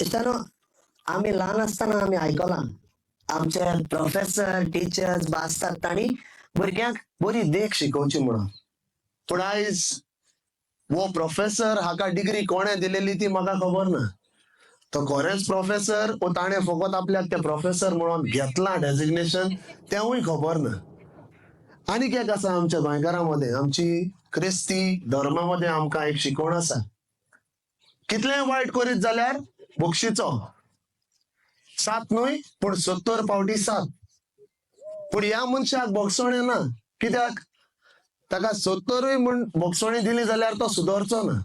इश्टानो, आमी ल्हान आसतना आमी आयकलां आमचे प्रोफेसर टिचर्स आसतात तांणी भुरग्यांक बरी देख शिकोवची म्हणून. पूण आयज वो प्रोफेसर हाका डिग्री कोणें दिलेली ती म्हाका खबर ना. तो खरेंच प्रोफेसर ओ ताणें फकत आपल्याक ते प्रोफेसर म्हणून घेतलां डेजिग्नेशन तेंवूय खबर ना. आनीक एक आसा आमच्या गोंयकारां मदें, आमची क्रिस्ती धर्मा मदें आमकां एक शिकवण आसा, कितलेंय वायट करीत जाल्यार बक्षीचो 7 न्हय पूण 70 फावटी 7. पूण ह्या मनशाक बक्षोणें ना. कित्याक? ताका 70 म्हूण बक्षोणी दिली जाल्यार तो सुदरचो ना.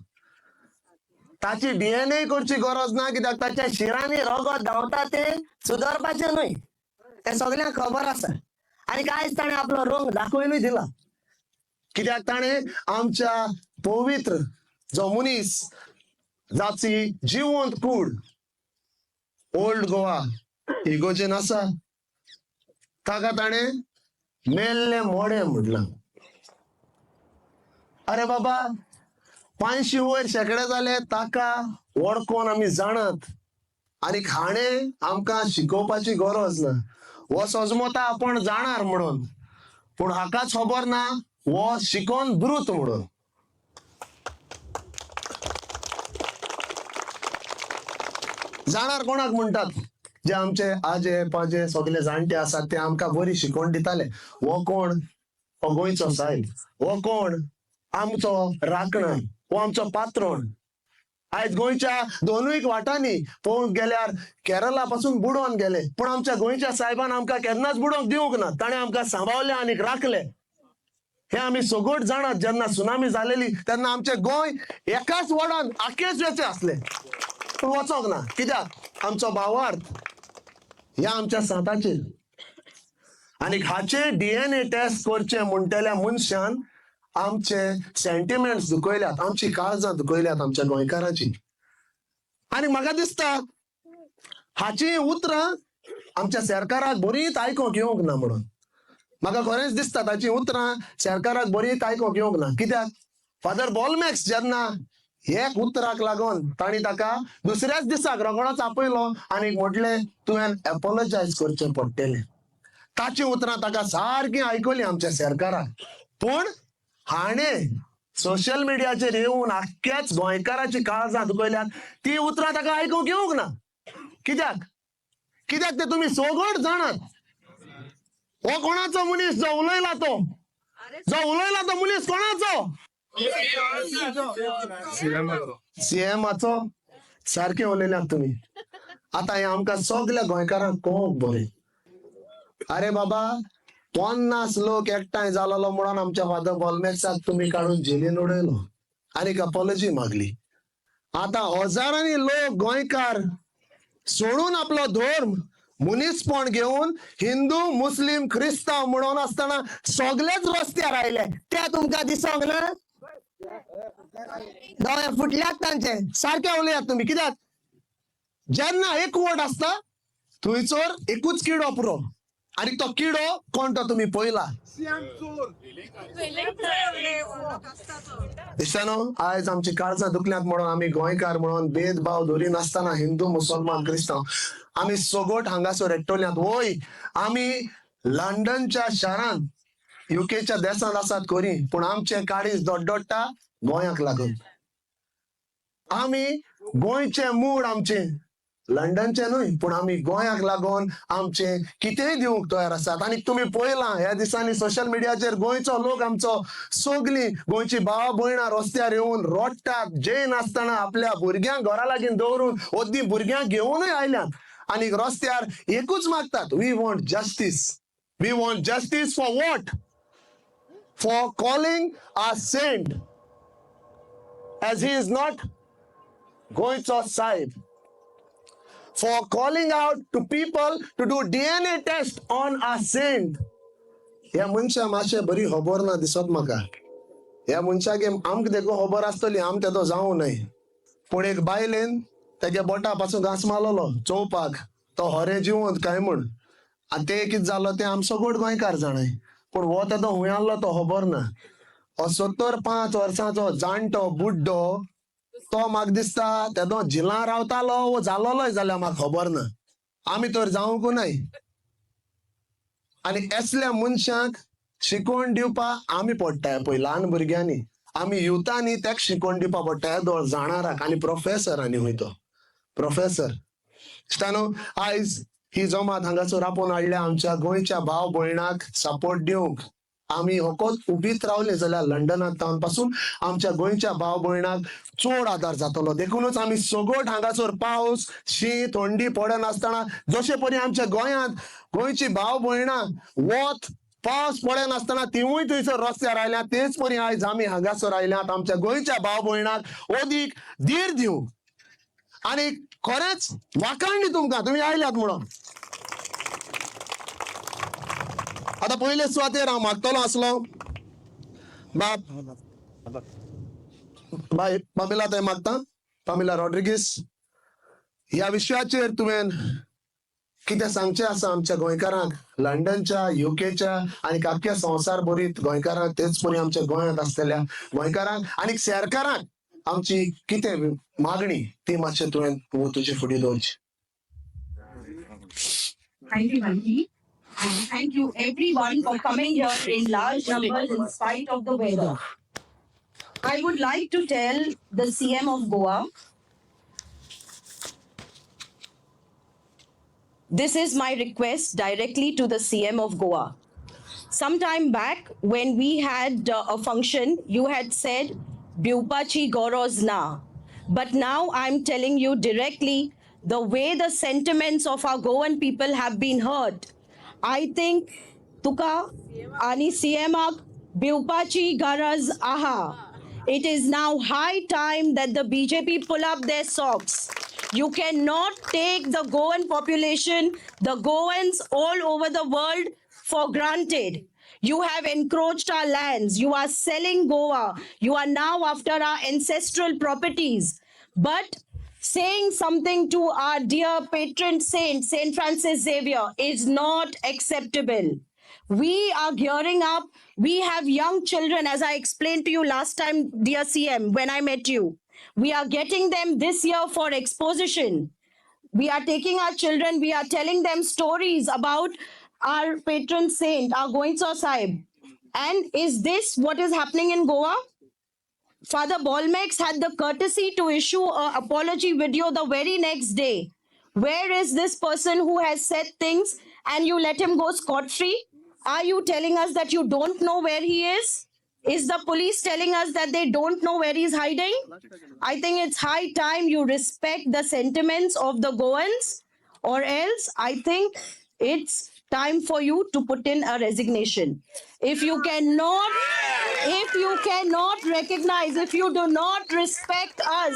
ताची डीएनए करची गरज ना, कित्याक ताच्या शिरांनी रगत धांवता तें सुदरपाचें न्हय, तें सगल्यांक खबर आसा. आनी कांयच ताणें आपलो रंग दाखोवनूय दिला, कित्याक ताणें आमच्या पवित्र जो मनीस जाची जिवंत कूड ओल्ड गोवा इगोजेन आसा ताका ताणें मेल्लें मोडें म्हटलां. अरे बाबा, 500 वयर शेंकडे जाले ताका वळखून आमी जाणात आनी हाणें आमकां शिकोवपाची गरज ना. हो सजमता आपण जाणार म्हणून, पूण हाकाच खबर ना हो शिकोन ब्रूत म्हणून. जाणार कोणाक म्हणटात? जे आमचे आजे पाजे सगळे जाणटे आसात ते आमकां बरी शिकवण दिताले. हो कोण? हो गोंयचो सायब. हो कोण? आमचो राखण, हो आमचो पात्रोण. आयज गोंयच्या दोनूय वाटांनी पळोवंक गेल्यार केरला पासून बुडोवन गेले, पूण आमच्या गोंयच्या सायबान आमकां केन्नाच बुडोवंक दिवंक ना. ताणें आमकां सांबाळले आनी राखले. हे आमी सगळ्यात जाणात. जेन्ना सुनामी जालेली तेन्ना आमचे गोंय एकाच वडान आखेच वेचे आसले, पूण वचोंक ना. कित्याक? आमचो भावार्थ ह्या आमच्या सांताचेर. आनी हाचे डीएनए टेस्ट करचे म्हणटल्या मनशान आमचे सेंटिमेंट्स दुखयल्यात, आमची काळजां दुखयल्यात आमच्या गोंयकारांची. आनी म्हाका दिसता हाची उतरां आमच्या सरकाराक बरीच आयकोंक येवंक ना म्हणून. म्हाका खरेंच दिसता ताची उतरां सरकाराक बरीच आयकोंक येवंक ना. कित्याक? फादर बॉलमॅक्स जेन्ना एक उतराक लागून तांणी ताका दुसऱ्याच दिसाक रोखडोच आपयलो आनी म्हटलें तुवें एपोलोजायज करचें पडटलें. ताची उतरां ताका सारकी आयकली आमच्या सरकाराक. पूण हाणें सोशल मिडियाचेर येवन आख्ख्याच गोंयकाराची काळजां दुखयल्यात, ती उतरां ताका आयकूंक येवंक ना. कित्याक? कित्याक ते तुमी सगळ्यात जाणात. हो कोणाचो मनीस जो उलयला तो, जो उलयला तो मनीस कोणाचो? सीएमाचो. सारकें उलयल्यात तुमी. आतां हें आमकां सगल्या गोंयकारांक कळोंक बरें. अरे बाबा, 50 लोक एकठांय जालोलो म्हणून आमच्या फादर बॉलमॅक्साक तुमी काडून जेलीन उडयलो आनी अपॉलॉजी मागली. आतां हजारांनी लोक गोंयकार सोडून आपलो धर्म मनीसपण घेवन हिंदू मुस्लीम क्रिस्तांव म्हणून आसतना सगळेच रस्त्यार आयले. ते तुमकां दिसोंक ना? दोळे फुटल्यात तांचे. सारके उलयात तुमी. कित्याक? जेन्ना एकवट आसता थंयसर एकूच किडो पुरो, आनी तो किडो कोण तो तुमी पळयला. दिसता आयज आमची काळजां दुखल्यात म्हणून आमी गोंयकार म्हणून भेदभाव दवरिनासतना हिंदू मुसलमान क्रिस्तांव आमी सगट हांगासर एकटोल्यात. वय आमी लंडनच्या शारांत युकेच्या देशांत आसात खरी, पूण आमचे काळीज दोड्डोडटा गोंयाक लागून. आमी गोंयचे मूळ आमचे लंडनचे न्हय, पूण आमी गोंयाक लागून आमचे कितेंय दिवंक तयार आसात. आनी तुमी पळयलां ह्या दिसांनी सोशल मिडियाचेर गोंयचो लोक आमचो सगळीं गोंयची भावा भयणां रस्त्यार येवन रडटात, जेन आसतना आपल्या भुरग्यांक घरा लागीं दवरून अद्दी भुरग्यांक घेवनूय आयल्यात आनी रस्त्यार एकूच मागतात, we want justice. We want justice for what? For calling a saint as he is not गोंयचो साहेब, for calling out to people to do DNA test on a saint. ह्या मनशा मातशें बरी खबर ना दिसत म्हाका. ह्या मनशाक आमकां तेगो खबर आसतली, आम तेदो जावं न्हय. पूण एक बायलेन तेगे बोटा पासून घांस मारलेलो चोवपाक तो हरे जिवंत काय म्हूण. आनी तें कितें जालो तें आम सगळो गोंयकार जाणाय, पूण हो तेदो हुंय आहलो तो खबर ना. हो 75 वर्सांचो जाणटो बुड्डो तो म्हाका दिसता तेदो जिलां रावतालो वो जालोलोय जाल्यार म्हाका खबर ना. आमी तर जावंक नाय. आनी असल्या मनशांक शिकवण दिवपा आमी पडटा पळय ल्हान भुरग्यांनी, आमी युथांनी तेका शिकवण दिवपा पडटा दोळ जाणाराक आनी प्रोफेसर आनी हूंय तो प्रोफेसर. इश्टानो, आयज ही जमात हांगासर आपोवन हाडल्या आमच्या गोंयच्या भाव भयणाक सपोर्ट दिवंक. आमी होकोत उबीत रावले जाल्यार लंडनांत तावन पासून आमच्या गोंयच्या भाव भयणाक चड आदार जातलो. देखूनच आमी सगट हांगासर पावस शीं थंडी पडनासतना जशे परी आमच्या गोंयांत गोंयची भाव भयणां वत पावस पडनासतना तिवूय थंयसर रस्त्यार आयल्या, तेच परी आयज आमी हांगासर आयल्यात आमच्या गोंयच्या भाव भयणाक अदीक धीर दिवंक. आनी खरेंच वाखाणणी तुमकां, तुमी आयल्यात म्हणून. आतां पयले सुवातेर हांव मागतलो आसलो बाप बाय पामिला थंय मागता, पामिला रॉड्रिगीस, ह्या विशयाचेर तुवें कितें सांगचें आसा आमच्या गोंयकारांक, लंडनच्या, युकेच्या आनी आख्ख्या संवसार भरीत गोंयकारांक, तेच परी आमच्या गोंयांत आसतल्या गोंयकारांक आनी सरकाराक आमची कितें मागणी ती मातशें तुवें तुजे फुडें दवरची. Thank you, Manji. And thank you everyone for coming here in large numbers in spite of the weather. I would like to tell the CM of Goa, this is my request directly to the CM of Goa. Some time back, when we had a function, you had said, Bivpachi Goroz na. But now I'm telling you directly, the way the sentiments of our Goan people have been hurt, I think tuka ani CM-ak Bivpachi Garaz aha. It is now high time that the BJP pull up their socks. You cannot take the Goan population, the Goans all over the world for granted. You have encroached our lands. You are selling Goa. You are now after our ancestral properties. But saying something to our dear patron saint, Saint Francis Xavier, is not acceptable. We are gearing up. We have young children, as I explained to you last time, dear CM, when I met you. We are getting them this year for exposition. We are taking our children, we are telling them stories about our patron saint, our Goencho Sahib. And is this what is happening in Goa? Father Bolmex had the courtesy to issue an apology video the very next day. Where is this person who has said things and you let him go scot-free? Are you telling us that you don't know where he is? Is the police telling us that they don't know where he's hiding? I think it's high time you respect the sentiments of the Goans, or else I think it's time for you to put in a resignation. If you cannot recognize, if you do not respect us,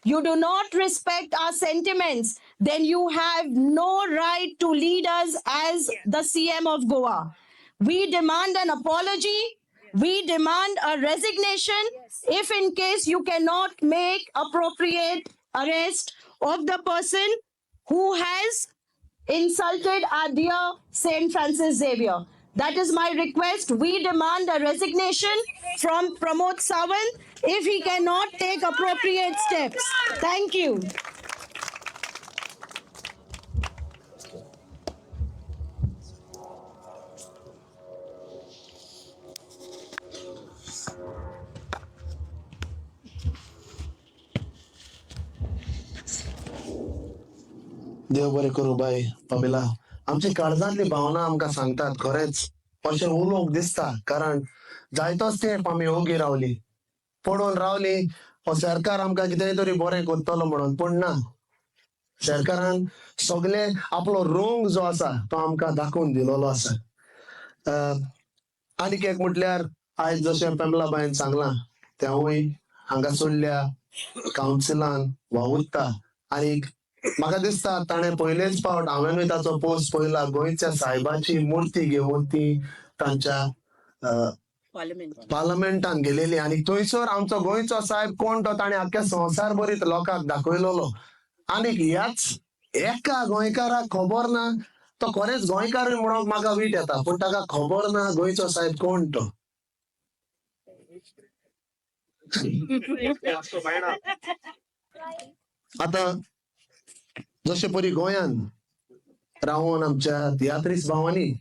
you do not respect our sentiments, then you have no right to lead us as the CM of Goa. We demand an apology. We demand a resignation if in case you cannot make appropriate arrest of the person who has insulted our dear Saint Francis Xavier. That is my request. We demand a resignation from Pramod Sawant if he cannot take appropriate steps. Thank you. देव बरें करूं बाय पमिला, आमची काळजांतली भावना आमकां सांगतात. खरेंच अशें उलोवंक दिसता, कारण जायतोच तेंप आमी ओगी रावली, पडून रावली हो सरकार आमकां कितेंय तरी बरें करतलो म्हणून, पूण ना, सरकारान सगळे आपलो रंग जो आसा तो आमकां दाखोवन दिलोलो आसा. आनीक एक म्हटल्यार आयज जशें पेमला बायन सांगलां, तेवूय हांगासरल्या कावन्सिलान वावुरता आनी म्हाका दिसता ताणें पयलेच फावट हांवेनूय ताचो पोस्ट पळयला, गोंयच्या सायबाची मुर्ती घेवन ती तांच्या पार्लमेंटान गेलेली आनी थंयसर आमचो गोंयचो सायब कोण तो ताणें आख्ख्या संवसार भरीत लोकांक दाखयलोलो. आनी ह्याच एका गोंयकाराक खबर ना, तो खरेंच गोंयकार म्हणूंक म्हाका वीट येता, पूण ताका खबर ना गोंयचो सायब कोण तो. आतां जशे परी गोंयान रावन आमच्या तियात्रीस भावांनी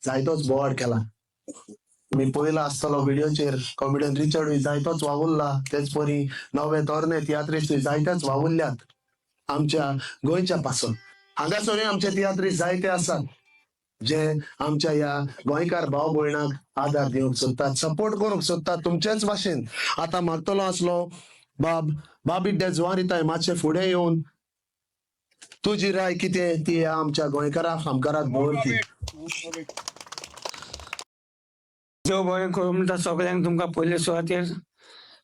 जायतोच बोवाळ केला. मी पळयला आसतलो व्हिडिओचेर कॉमेडियन रिचर्डूय जायतोच वावुरला, तेच परी नवे तरणे तियात्रिस्टूय जायतेच वावुरल्यात आमच्या गोंयच्या पासून. हांगासरूय आमचे तियात्रीस जायते आसात जे आमच्या ह्या गोंयकार भाव भयणाक आदार दिवंक सोदतात, सपोर्ट करूंक सोदतात तुमचेच भाशेन. आतां मागतलो आसलो बाब बाबी जुवारिताय मातशें फुडें येवन तुजी राय कितें ती ह्या आमच्या गोंयकारा सामकाराक दवरती. देव बरें करूं म्हणटा सगळ्यांक. तुमकां पयले सुवातेर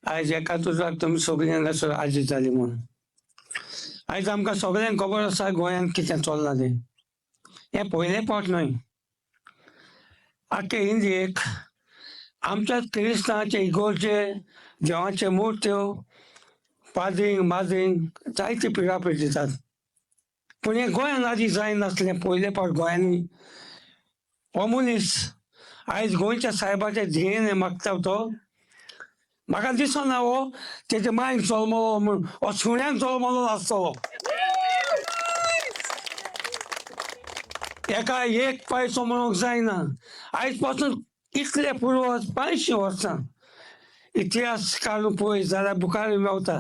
आयज एका तुजाक तुमी सगळीं हांगासर आजी जाली म्हूण. आयज आमकां सगळ्यांक खबर आसा गोंयांत कितें चल्लां तें. हें पयलें फावट न्हय, आख्खे इंडियेक आमच्या क्रिस्तांवाचे इगोर्जे देवाचे मुर्त्यो पाद्रींक माद्रींक जायती पिरापीर दितात. पूण हें गोंयांत आदी जायनासलें. पयले फावट गोंयांनी हो मनीस आयज गोंयच्या सायबाच्या धियेन मागता तो म्हाका दिसना हो तेजे मायन जल्मलो म्हूण, हो सुण्यान जल्मलो आसतलो. एका एक पयसो म्हणूंक जायना. आयज पासून इतले पुर्वज 500 वर्सां इतिहास काडून पळय जाल्यार बुकार मेवता.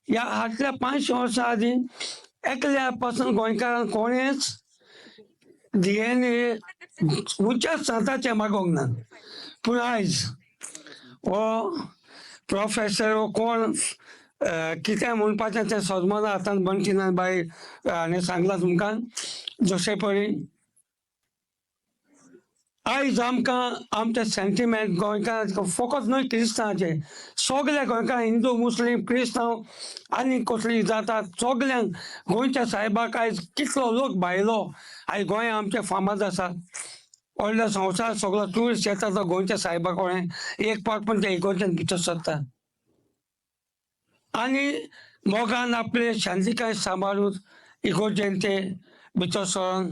ह्या फाटल्या 500 वर्सां आदीं एकल्या पासून गोंयकारान कोणेच धियेन खंयच्याच सांताचें मागोंक ना. पूण आयज हो प्रोफेसर हो कोण कितें म्हणपाचें तें सोजमना हातान बंटीनान बाय हाणें सांगलां तुमकां. जशें परी आयज आमकां आमचे सेंटिमेंट गोंयकार फकत न्हय क्रिस्तांवाचे, सगल्या गोंयकार हिंदू मुस्लीम क्रिस्तांव आनी कसली जाता सगल्यांक गोंयच्या सायबाक आयज कितलो लोक भायलो आयज गोंया आमचें फामाद आसा. व्हडलो संवसार सगलो ट्युरिस्ट येता तो गोंयच्या सायबा कडेन एक पावट पण ते इगोर्जेन भितर सरता आनी मोगान आपले शांतिकाय सांबाळून इगोर्जेन ते भितर सरून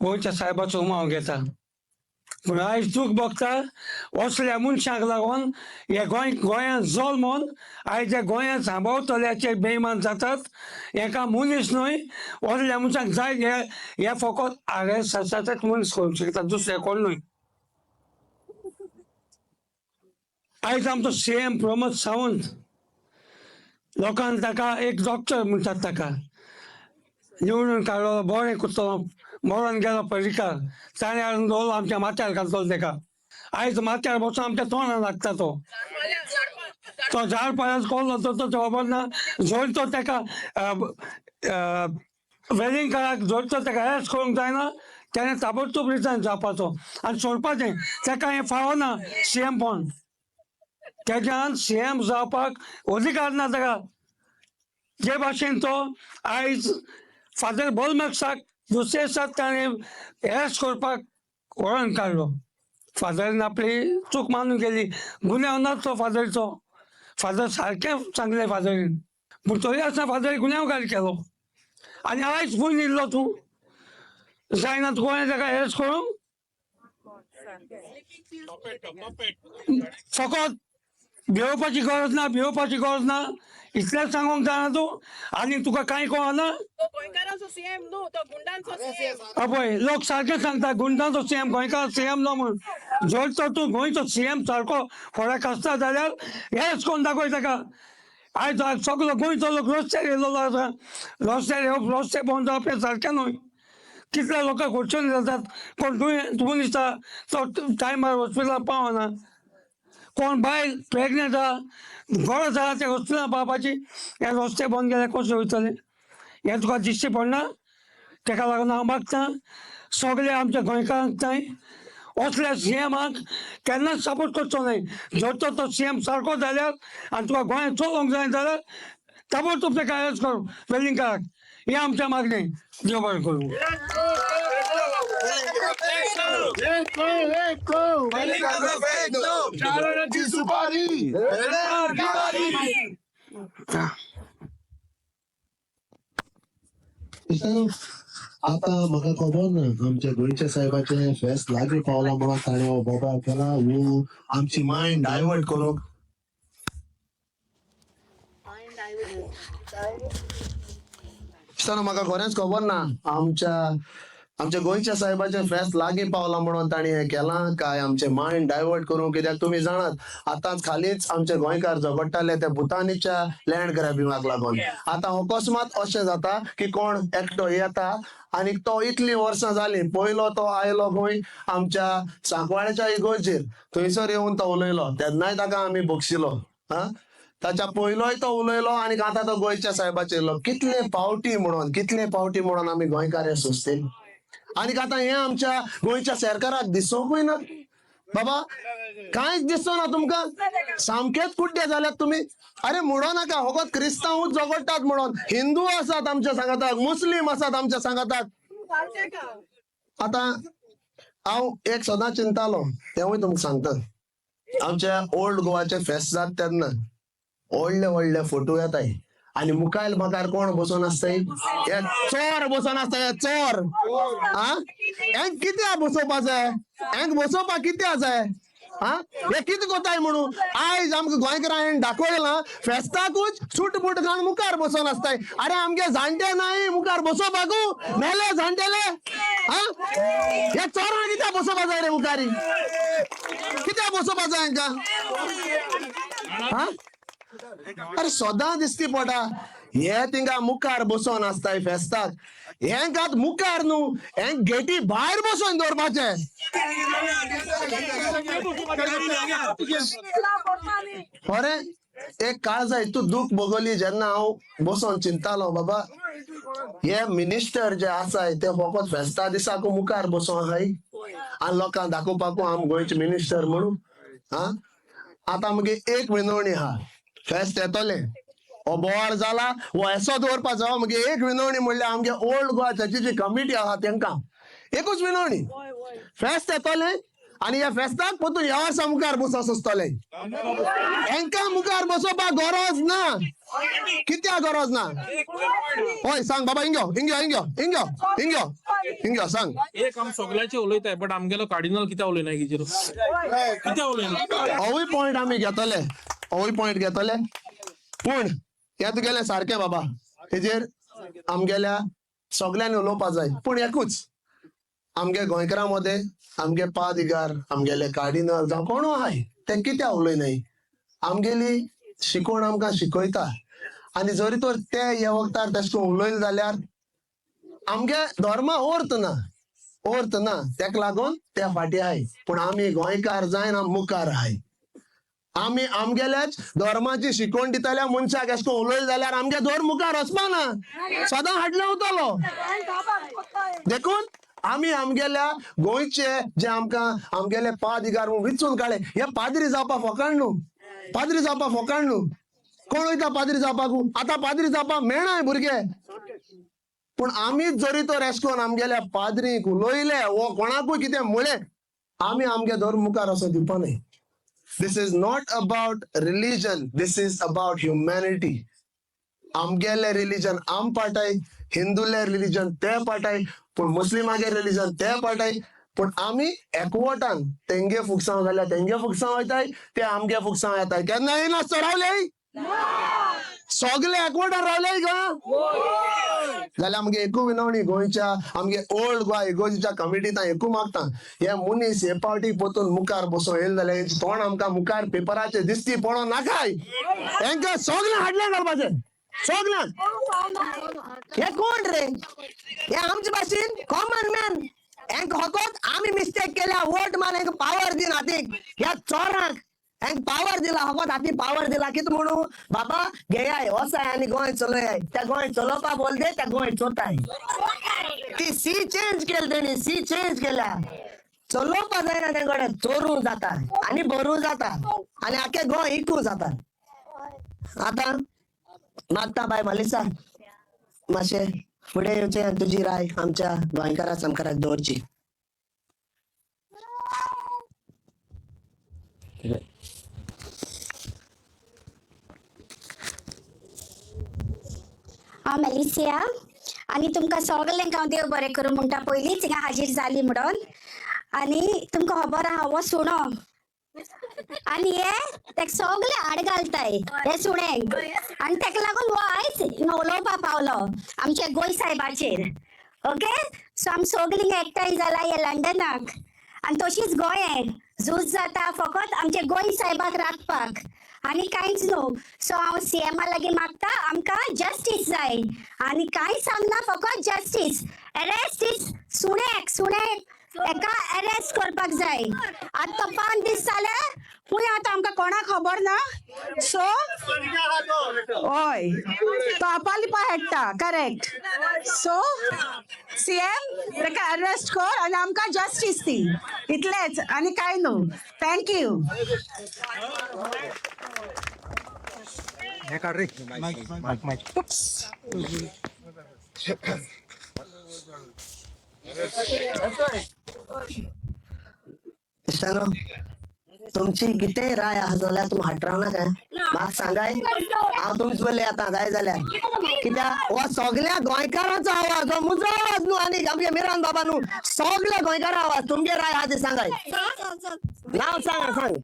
गोंयच्या सायबाचो उमाव घेता. पूण आयज दूख भोगता असल्या मनशांक लागून हे गोंय गोंयांत जल्मोन आयज हे गोंयांत सांबाळतल्याचेर बेमान जातात. हेका मनीस न्हय, असल्या मनशांक जाय हे हे फकत आर.एस.एसाचेच मनीस करूंक शकता, दुसरे कोण न्हय. आयज आमचो सी.एम प्रमोद सावंत लोकांक ताका एक डॉक्टर म्हणटात, ताका निवडून काडलो बरें करतलो, मरोन गेलो पर्रीकार ताणें हाडून दवरलो आमच्या माथ्यार घालतलो ताका. आयज माथ्यार बसून आमच्या तोंडाक लागता तो तो झाड पाल्यार कोल्लो तो खबर ना. जर तो ताका वेलिंगकाराक जर तो ताका अरेस्ट करूंक जायना तेणें ताबडतोब रिजायन जावपाचो आनी सोडपाचें. ताका हें फावना सी.एम पण तेज्यान सी.एम जावपाक अधिकार ना ताका. जे भाशेन तो आयज फादर बोलमॅक्साक दुसरे दिसा ताणें अरेस्ट करपाक व्हरोन काडलो. फादरीन आपली चूक मानून गेली, गुन्यांव नासलो फादरीचो. फादर सारकें सांगलें फादरीन, पूण तरी आसतना फादरी गुन्यांवकार केलो. आनी आयज खंय न्हिदलो तूं? जायना तुका कोणें ताका अरेस्ट करूंक? फकत भिवपाची गरज ना, भिवपाची गरज ना इतलेंच सांगूंक जायना तूं आनी तुका कांय कळना. तो गोंयकारांचो सीएम न्हू, तो गुंडांचो सीएम. पळय लोक सारकें सांगता गुंडांचो सी.एम गोंयकार सी.एम न्हू म्हूण. जर तर तूं गोंयचो सी.एम सारको फरक आसता जाल्यार हेच कोण दाखय ताका. आयज सगलो गोंयचो लोक रस्त्यार येयलेलो आसा. रस्त्यार येवप रस्ते बंद जावप हें सारकें न्हय. कितल्या लोकांक अडचणी जातात, कोण दुयेंत मनीस आसा तो टायमार हॉस्पिटलान पावना, कोण बायल प्रेग्नंट आसा गरज आसा ते हॉस्पिटलान पावपाची. हे रस्ते बंद केल्यार कशें वयतलें हें तुका दिश्टी पडना. ताका लागून हांव मागता सगळे आमच्या गोंयकारांक थंय असल्या सी.एमाक केन्नाच सपोर्ट करचो न्हय. जर तर तो सी.एम सारको जाल्यार आनी तुका गोंयांत चलोवंक जाय जाल्यार ताबडतोब ताका अरेस्ट कर वेलिंगकाराक. हें आमचें मागणें. देव बरें करूं. आतां म्हाका खबर ना आमच्या गोंयच्या साहेबाचें फेस्त लागीं पावलां म्हणून ताणें हो बोबाळ केला वो आमची मायंड डायवर्ट करूंक. इश्टानो, म्हाका खरेंच खबर ना आमच्या आमच्या गोंयच्या साहेबाचें फेस्त लागीं पावलां म्हणून तांणी हें केलां काय आमचें मायंड डायवर्ट करूंक, कित्याक तुमी जाणात आतांच खालीच आमचे गोंयकार झगडटाले ते भुतानीच्या लँड ग्रॅबिंगाक लागून. आतां अकस्मात अशें जाता की कोण एकटो येता आनी तो इतलीं वर्सां जालीं, पयलो तो आयलो खंय आमच्या सांकवाळेच्या इगोर्जेर, थंयसर येवन तो उलयलो, तेन्नाय ताका आमी बक्षिलो. हा, ताच्या पयलोय तो उलयलो आनी आतां तो गोंयच्या साहेबाचेर येयलो. कितले पावटी म्हणून, कितले पावटी म्हणून आमी गोंयकार हे सोंसतील? आनी आतां हें आमच्या गोंयच्या सरकाराक दिसोवंकूय ना बाबा, कांयच दिसना ना तुमकां, सामकेच कुड्डे जाल्यात तुमी. अरे म्हणो नाका फकत क्रिस्तांवूच झगडटात म्हणून, हिंदू आसात आमच्या सांगाताक, मुस्लीम आसात आमच्या सांगाताक. आतां हांव एक सदां चिंतालो, तेंवूय तुमकां सांगता, आमच्या ओल्ड गोवाचे फेस्त जाता तेन्ना व्हडले व्हडले फोटो येताय आनी मुखायल मुखार कोण बसून आसताय? हे चोर बसून आसताय, हे चोर. आ, हेंक कित्याक बसोवपा जाय? हेंक बसोवपाक कित्याक जाय? हा, हे कितें कोताय म्हणून आयज आमकां गोंयकारांनी दाखयलां, फेस्ताकूच सूट बूट घालून मुखार बसून आसताय. अरे आमगे जाणटे नाय मुखार बसोवपाकू, मेले जाणटेले. हा, हे चोरां कित्याक बसोवपा जाय रे मुखारी? कित्याक बसोवपा जाय हांकां? हा, अरे सदां दिसती पडा हे तिंगा मुखार बसोन आसताय फेस्ताक. हेंकात मुखार न्हू, हें गेटी भायर बसोन दवरपाचें. खरें एक काळजा इतू दूख भोगली जेन्ना हांव बसोन चिंतालो, बाबा हे मिनिस्टर जे आसाय ते फकत फेस्ता दिसाकू मुखार बसोन आहाय आनी लोकांक दाखोवपाकू आम गोंयचे मिनिस्टर म्हणून. हा, आतां मगे एक विनवणी आहा, फेस्त येतलें, हो बोवाळ जाला, हो येसो दवरपाचो. मगे एक विनवणी म्हणल्यार आमगे ओल्ड गोवा चर्चीची कमिटी आहा तेंकां एकूच विनवणी, फेस्त येतलें आनी ह्या फेस्ताक परतून ह्या वर्सा मुखार बसो सोंसतले. हेंकां मुखार बसोवपाक गरज ना. कित्याक गरज ना? हय सांग बाबा, इंगो इंगो इंगो इंगो इंगो इंगो सांग. एक आम सगळ्याचे उलयताय, बट आमगेलो कार्डिनल कित्याक उलयना? कितें कित्याक उलयना? होवूय पॉयंट आमी घेतले, होवूय पॉयंट घेतले, पूण हें तुगेलें सारकें बाबा, हेजेर आमगेल्या सगल्यांनी उलोवपा जाय. पूण एकूच आमगे गोंयकारां मदें आमगे पादिगार, आमगेले कार्डिनल जावं कोणू आहाय, ते कित्याक उलयनाय? आमगेली शिकवण आमकां शिकयता आनी जरी तर ते हे वखदार तेश करून उलयले जाल्यार आमगे धर्मा अर्थ ना, अर्थ ना, तेका लागून ते फाटीं आहाय. पूण आमी गोंयकार जायन आम मुखार आहाय. आमी आमगेल्याच धर्माची शिकवण दितल्या मनशाक अशें करून उलयले जाल्यार आमगे धर्म मुखार वचपा ना, सदां हाडले वतलो. देखून आमी आमगेल्या गोंयचे जे आमकां आमगेले पादिगार म्हूण विचून काडले, हे पाद्री जावपा फोकाण न्हू, पाद्री जावपा फोकाण न्हू. कोण वयता पाद्री जावपाकू? आतां पाद्री जावपाक मेळनाय भुरगे. पूण आमीच जरी तर अशें करून आमगेल्या पाद्रीक उलयले वो कोणाकूय कितें म्हळें, आमी आमगे धर्म मुखार असो दिवपा न्हय. This is not about religion, this is about humanity. आमगेले रिलीजन आम पाटाय, हिंदूले रिलीजन ते पाटाय, पूण मुस्लिमागे रिलीजन ते पाटाय, पूण आमी एकवटान तेंगे फुगसांव जाल्यार तेंगे फुगसांव वयताय, ते आमगे फुगसांव येताय. केन्ना येयनासतो रावले, सगले एकवटान रावले गा. जाल्यार आमगे एकू विनवणी गोंयच्या आमगे ओल्ड गोवा इगोर्जीच्या कमिटींत एकू मागता, हे मनीस हे पावटी परतून मुखार बसोन येयले जाल्यार हेंचे तोंड आमकां मुखार पेपराचेर दिसती पडों नाकाय. हेंकां सगळें हाडलें घालपाचें सगळ्यांक. हे कोण रे? हे आमचे भाशेन कॉमन मॅन. हेंक फकत आमी मिस्टेक केल्या, वोट मान हेंक पावर दिना हातीक. ह्या चोरांक हेंक पावर दिला, फकत हाती पावर दिला. कितें म्हणू बाबा घेयाय वसाय आनी गोंय चलयाय. त्या गोंय चलोवपा बोल दे, त्या गोंय चोताय. ती सी चेंज केली तेणी, सी चेंज केल्या. चलोवपा जायना तें कडेन, चोरूं जाता आनी भरूं जाता आनी आख्खे गोंय इकूं जाता. आतां मागता बाय मालिसा मातशें फुडें येवचें आनी तुजी राय आमच्या गोंयकारा सामकाराक दवरची. हांव मेलिसिया आनी तुमकां सगल्यांक हांव देव बरें करूं म्हणटा. पयलींच हिंगा हाजीर जाली म्हणून. आनी तुमकां खबर आहा, हो सुणो आनी हे तेका सगळे आड घालताय हे सुण्यांक आनी तेका लागून हो आयज हिंगा उलोवपा पावलो आमच्या गोंय साहेबाचेर. ओके, सो आमी सगळीं एकठांय जाला हे लंडनाक आनी तशीच गोंय झूज जाता फकत आमच्या गोंय साहेबाक राखपाक आनी कांयच न्हू. सो हांव सीएमा लागीं मागता आमकां जस्टीस जाय आनी कांय सांगना, फकत जस्टीस. अरेस्ट is सुण्याक, सुण्याक एका अरेस्ट करपाक जाय. आतां 5 दीस जाले पूण आतां आमकां कोणाक खबर ना. सो हय, तो आपालिपा हेडटा, करेक्ट. सो सीएम ताका अरेस्ट कर आनी आमकां जस्टीस दी, इतलेंच आनी कांय न्हू. Thank you. इश्टानो, तुमची कितें राय आसा जाल्यार तुमी हाटराव नाका, म्हाका सांगाय, हांव तुमचे बल्ले येता जाय जाल्यार. कित्याक हो सगळ्या गोंयकारांचो आवाज, हो म्हजो आवाज न्हू आनी आमगे मिरान बाबा न्हू, सगळ्या गोंयकारां आवाज. तुमगे राय आहा ती सांगाय. नांव सांगा, सांग.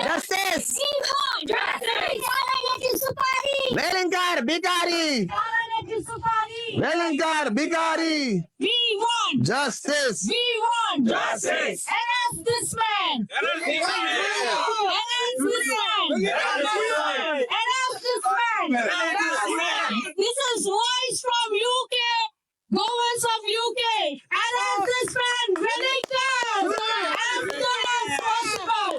जस्टीस. वेलंकार भिकारी, वेलंकार भिकारी. We want justice. We want justice. Arrest this man. Arrest this man. Arrest this man. This is voice from UK. Goans of UK. Arrest this man. Wellington. As soon as possible.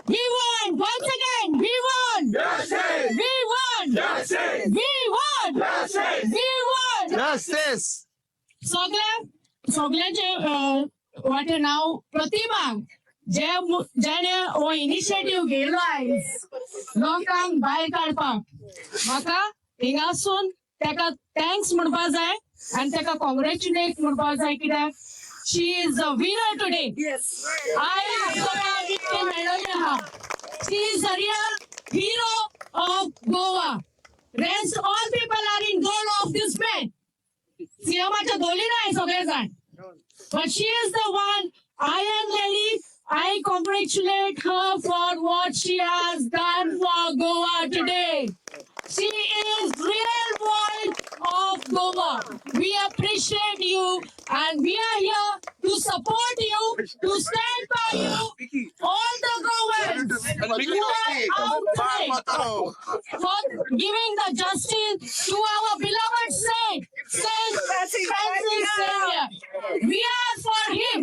We want once again. We want justice. We want justice. We want justice. We want justice. सगळ्या सगळ्यांचे वाटे नाव प्रतिमा, जे जेणे हो initiative घेयलो आयज लोकांक भायर काडपाक, म्हाका हिंगासून तेका thanks म्हणपा जाय आनी तेका कॉंग्रेच्युलेट म्हणपा जाय, कित्याक she is a winner today. आयज तुका विक्ट्री मेळ्ळली आहा. She is a real hero of Goa. Rest all people are in goal of this man. सीएमाच्या दोली नाही सगळे जाण. But she is the one, iron lady. I congratulate her for what she has done for Goa today. She is real voice of Goa. We appreciate you and we are here to support you, to stand by you, all the Goans who are out today for giving the justice to our beloved saint, Saint Francis Xavier. We are for him.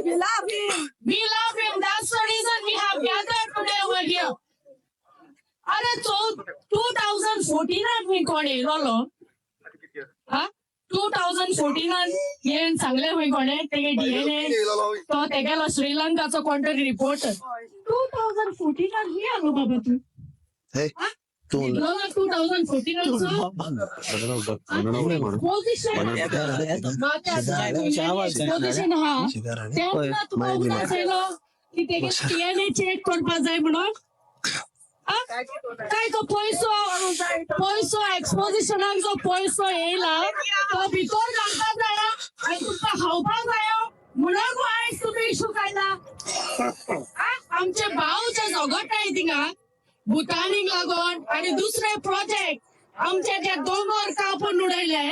We love him. We love him. That's the reason we have gathered today over here. अरे 2014 मी कोण येयलोलो, हा 2014 येवन सांगलें खंय कोणें तेगे DNA तो तेगेलो श्रीलंकाचो कोण तरी रिपोर्टर. 2014 खंय आलो बाबा तूं? हे, तूं 2014 पोझिशन पोझिशन हा तेन्ना तुका उगडास येयलो की तेगे डीएनए चेक करपा जाय म्हणून? काय तो पयसो पयसो एक्सपोजिशनाक जो पयसो येयला तो भितर घालपाक जाय आनी तुमकां खावपाक जायो म्हणून आयज तुमी इशू काडला. आमचे भाव जे झगडटाय थिंगा भुतानीक लागून आनी दुसरे प्रोजेक्ट, आमचे जे दोंगर कापून उडयले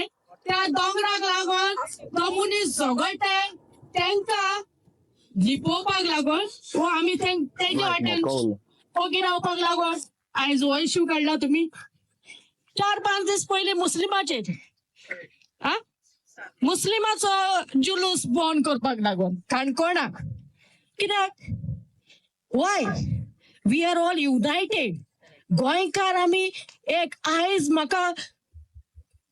त्या दोंगराक लागून तो मनीस झगडटाय, तेंकां लिपोवपाक लागून वो आमी तेजे वाटेन ओगी रावपाक लागून आयज हो इशू काडला तुमी. 4-5 दीस पयलीं मुस्लिमाचेर, आ मुस्लिमाचो जुलूस बंद करपाक लागून काणकोणाक. कित्याक? Why? We are all united. गोंयकार आमी एक. आयज म्हाका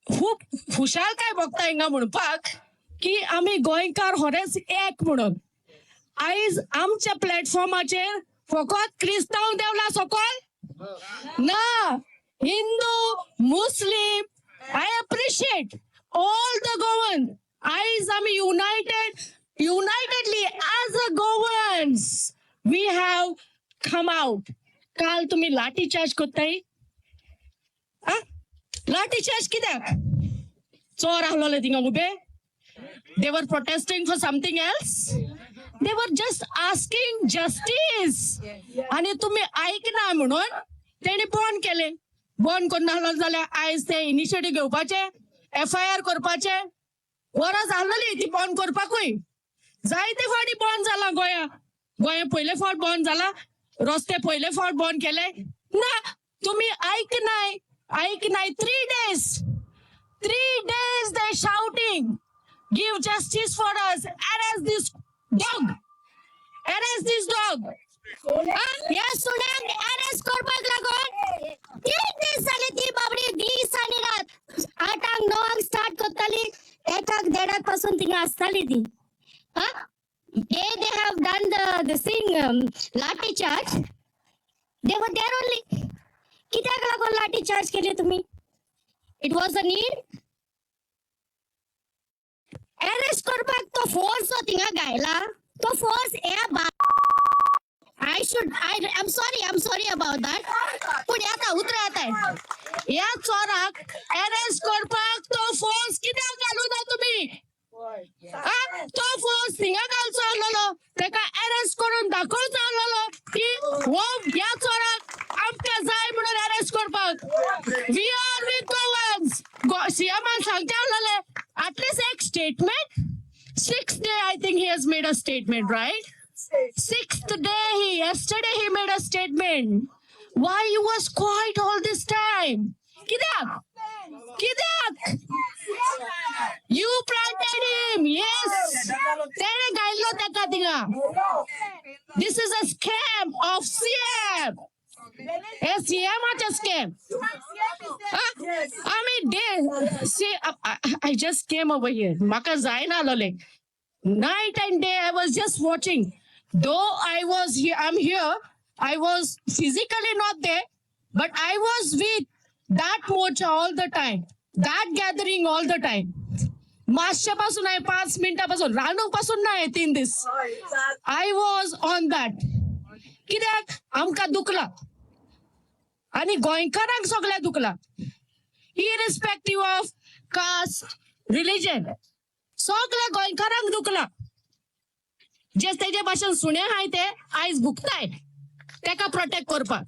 खूब खुशालकाय भोगता हिंगा म्हणपाक की आमी गोंयकार खरेंच एक म्हणून. आयज आमच्या प्लॅटफॉर्माचेर फकत क्रिस्तांव देंवला सकयल ना, हिंदू, मुस्लीम, I appreciate all the Goan. आयज आमी united, unitedly as a Goans we have come out. काल तुमी लाठी चार्ज करताय, लाठी चार्ज कित्याक? चोर आहलोले थिंगा उबे. They were protesting for something else. They were just asking justice. आनी तुमी ऐकना म्हणून तेणी बंद केले. बंद करून नासलो जाल्यार आयज ते इनिशिएटीव घेवपाचे, एफआयआर करपाचे. वरां जाल्ली ती बंद करपाकूय. जायते फावटी बंद जाला गोंया. गोंया पयले फावट बंद जाला, रस्ते पयले फावट बंद केले ना. तुमी ऐकनाय, ऐकनाय. 3 days, 3 days they shouting, "Give justice for us, arrest this dog, arrest this dog." ह्या सुण्यांक अरेस्ट करपाक लागून 3 दीस जाले. ती बाबडी दीस आनी रात 8आंक 9आंक स्टार्ट करताली, 1आंक 1:30आंक पासून थिंगा आसताली ती. They have done the thing, lathi charge. They were there only. कित्याक लागून लाठी चार्ज केली तुम्ही? It was a need arrest करपाक. तो फोर्स जो थिंगा घायला, तो फोर्स ह्या बा I should I am sorry, I am sorry about that. पूण येता उतरां येताय. ह्या चोराक अरेस्ट करपाक तो फोर्स कित्याक घालू ना तुमी? आ? तो फोर्स थिंगा घालचो आसलेलो, तेका अरेस्ट करून दाखोवचो आसलेलो की हो ह्या चोराक आमकां जाय म्हणून अरेस्ट करपाक. We are with Goans. सीएमान सांगचें आसलेलें एटलिस्ट एक statement. Sixth day, I think he has made a statement, right? Sixth day, he yesterday he made a statement. Why you was quiet all this time? कित्याक, कित्याक? You planted him, yes. तेणे घायल्लो तेका थिंगा. This is a scam of CM. हे सीएमाचे scam. आमी day see, I just came over here. म्हाका जायना. Night and day I was just watching. Though I was here, I'm here, I was physically not there, but I was with that morcha all the time, that gathering all the time. मातशे पासून आहे, 5 मिनिटापासून रांदूंक पासून नाही, 3 दीस I was on that. कित्याक आमकां दुखला आनी गोंयकारांक सगळ्या दुखला, इरिस्पेक्टीव ऑफ कास्ट, रिलिजन. सगळ्या गोंयकारांक दुखला. जे तेजे भाशेन सुणे आहाय ते आयज भुकताय तेका प्रोटेक्ट करपाक.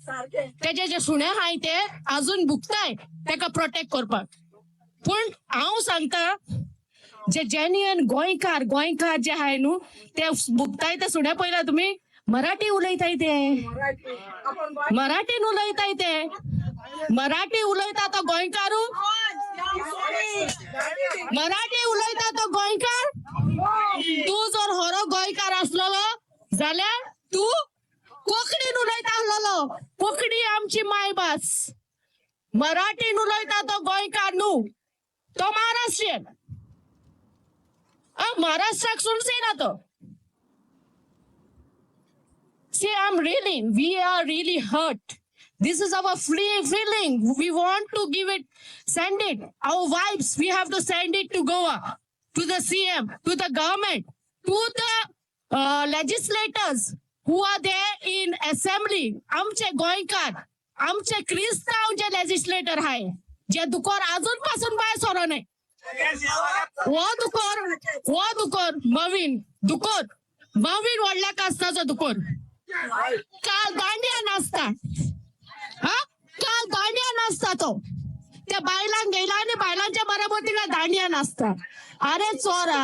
तेजे जे सुणे आहाय ते अजून भुकताय तेका प्रोटेक्ट करपाक. पूण हांव सांगता, जे जेन्युअन गोंयकार, गोंयकार जे आहाय न्हू, ते भुकताय ते सुणे पळयला तुमी? मराठी उलयताय ते, मराठीन उलयताय ते. मराठी उलयता तो गोंयकारू? मराठी उलयता तो गोंयकार? तूं जर खरो गोंयकार आसलेलो जाल्यार तूं कोंकणीन उलयता आसलेलो. कोंकणी आमची मायभास. मराठीन उलयता तो गोंयकार न्हू, तो महाराष्ट्रीयन. महाराष्ट्राक सुनसेना तो. See, we are really hurt. This is our free feeling. We want to give it, send it. Our vibes, we have to send it to Goa, to the CM, to the government, to the legislators who are there in assembly. आमचे गोंयकार, आमचे क्रिस्तांव जे legislator आहे, जे दुकोर अजून पासून भायर सरो नाही. हो दुकोर, हो दुकोर मवीन दुकोर, मवीन व्हडल्या कास्ताचो दुकोर काल दांडिया नाचता. हा, काल दांडिया नाचता तो. त्या बायलांक गेला आनी बायलांच्या बरोबर तिका दांडिया नाचता. अरे चोरा,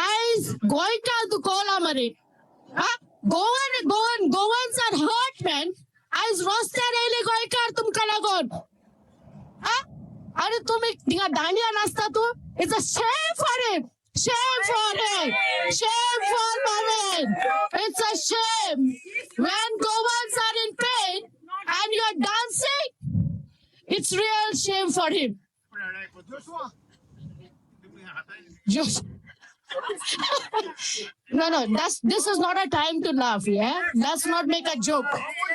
आयज गोंयकार दुखवला मरे. हा, Goan, Goan, Goans are hurt, man. आयज रस्त्यार येयले गोंयकार तुमकां लागून. हा, अरे तुम्ही थिंगा दांडिया नाचता तूं. It's a shame for him. Shame for him. Shame for Marvin. It's a shame. When Goans are in pain and you're dancing, it's real shame for him. Just no, that's this is not a time to laugh, yeah? Let's not make a joke.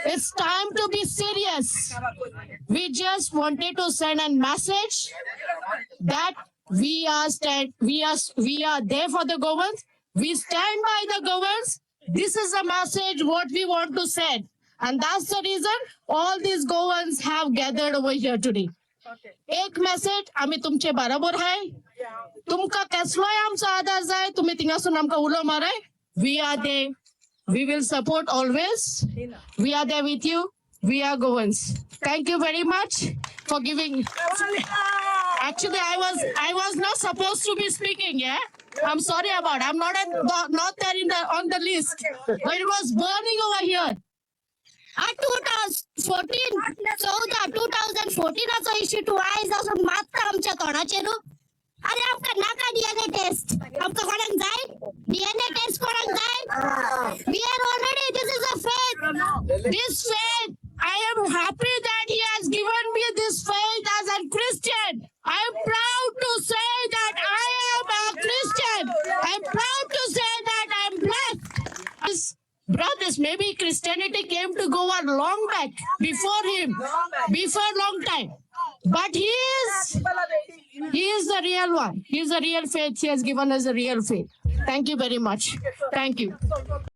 It's time to be serious. We just wanted to send a message that we are there for the Goans. We stand by the Goans. This is a message what we want to send. And that's the reason all these Goans have gathered over here today. एक message, आमी तुमचे बरोबर हाय. तुमकां कसलोय आमचो आदार जाय, तुमी थिंगासून आमकां उलो माराय. We are there, we will support always. We are there with you. We are Goans. Thank you very much for giving. Actually, I was not supposed to be speaking. Yeah, I'm sorry about. I'm not at, not there in the on the list, but it was burning over here. 2014, 14, 2014आचो issue तूं आयज असून मात्ता आमच्या तोंडाचेर. अरे, आमकां नाका DNA taste. आमकां कोणाक जाय डीएनए टेस्ट? कोणाक जाय? We are already, this is a faith. This faith, I am happy that he has given me this faith as a Christian. I am proud to say that I am a Christian. I am proud to say that I am blessed. His brothers, maybe Christianity came to Goa long back, before him, before long time. But he is the real one. He is the real faith. He has given us the real faith. Thank you very much. Thank you.